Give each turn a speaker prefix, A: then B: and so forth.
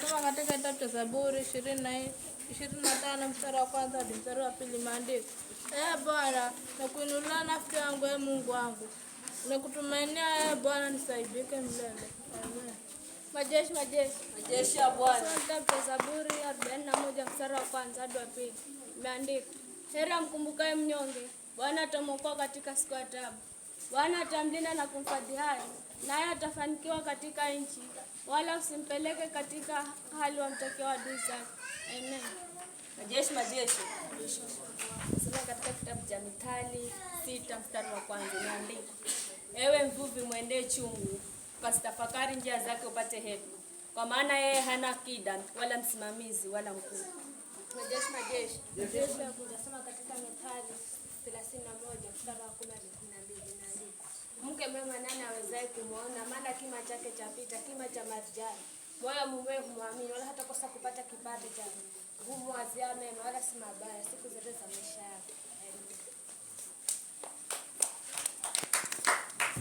A: Nasoma katika kitabu cha Zaburi 25 mstari wa kwanza hadi mstari wa pili maandiko. Ee Bwana, nakuinulia nafsi yangu, ee Mungu wangu. Nakutumainia ee Bwana, nisaidike milele. Amen.
B: Majeshi, majeshi.
C: Majeshi ya Bwana.
B: Soma kitabu cha Zaburi 41 mstari wa kwanza hadi wa pili. Imeandikwa, heri amkumbukaye mnyonge, Bwana atamwokoa katika siku ya taabu. Bwana atamlinda na kumfadhi hai, naye atafanikiwa katika nchi, wala usimpeleke katika hali wamtokeo adui zake. Amen.
C: Majeshi, majeshi. Nasoma katika kitabu cha Mithali 6 mstari wa kwanza imeandikwa, ewe mvuvi mwendee chungu, ukazitafakari njia zake upate hekima, kwa maana yeye hana akida wala msimamizi wala mkuu.
B: Majeshi, majeshi. Nasoma katika Mithali 31 mstari wa 10 hadi 12 imeandikwa, mke mwema nani awezaye kumwona? Maana kima chake chapita kima cha marjani. Moyo mumewe humwamini, wala hatakosa kupata kipato chake. Humwazia mema, wala si mabaya, siku zote za maisha yake.